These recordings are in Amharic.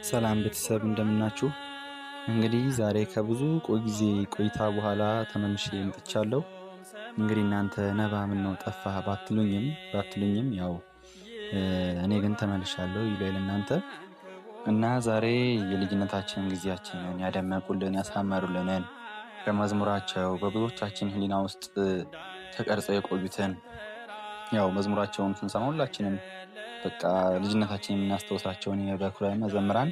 ሰላም ቤተሰብ፣ እንደምናችሁ። እንግዲህ ዛሬ ከብዙ ጊዜ ቆይታ በኋላ ተመልሼ መጥቻለሁ። እንግዲህ እናንተ ነባ ምነው ጠፋህ ባትሉኝም ያው እኔ ግን ተመልሻለሁ ይላል እናንተ። እና ዛሬ የልጅነታችንን ጊዜያችንን ያደመቁልን፣ ያሳመሩልንን፣ በመዝሙራቸው በብዙዎቻችን ሕሊና ውስጥ ተቀርጸው የቆዩትን፣ ያው መዝሙራቸውን ስንሰማ ሁላችንም በቃ ልጅነታችን የምናስታውሳቸውን የበኩረ መዘምራን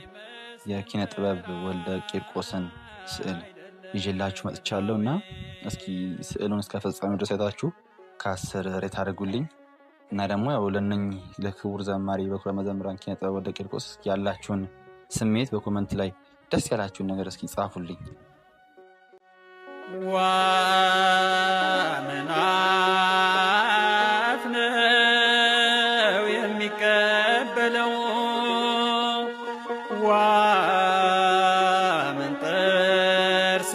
የኪነ ጥበብ ወልደ ቂርቆስን ስዕል ይዤላችሁ መጥቻለሁ። እና እስኪ ስዕሉን እስከ ፍጻሜው ድረስ አይታችሁ ከ10 rate አድርጉልኝ። እና ደግሞ ያው ለእነኝህ ለክቡር ዘማሪ በኩረ መዘምራን ኪነ ጥበብ ወልደ ቂርቆስ ያላችሁን ስሜት በ comment ላይ ደስ ያላችሁን ነገር እስኪ ጻፉልኝ። ዋምናት ነው የሚቀበለው፣ ዋምን ጥርስ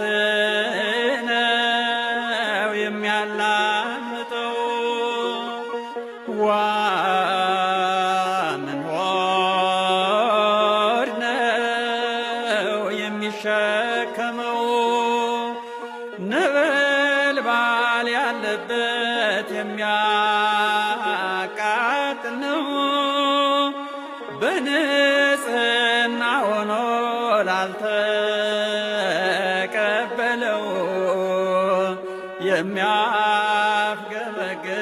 ነው የሚያላምጠው፣ ዋምን ሆድ ነው የሚሸከመው፣ ነበልባል ያለበት የሚያቃጥል ነው። በንጽህና ሆኖ ላልተቀበለው የሚያፍገመግም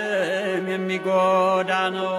የሚጎዳ ነው።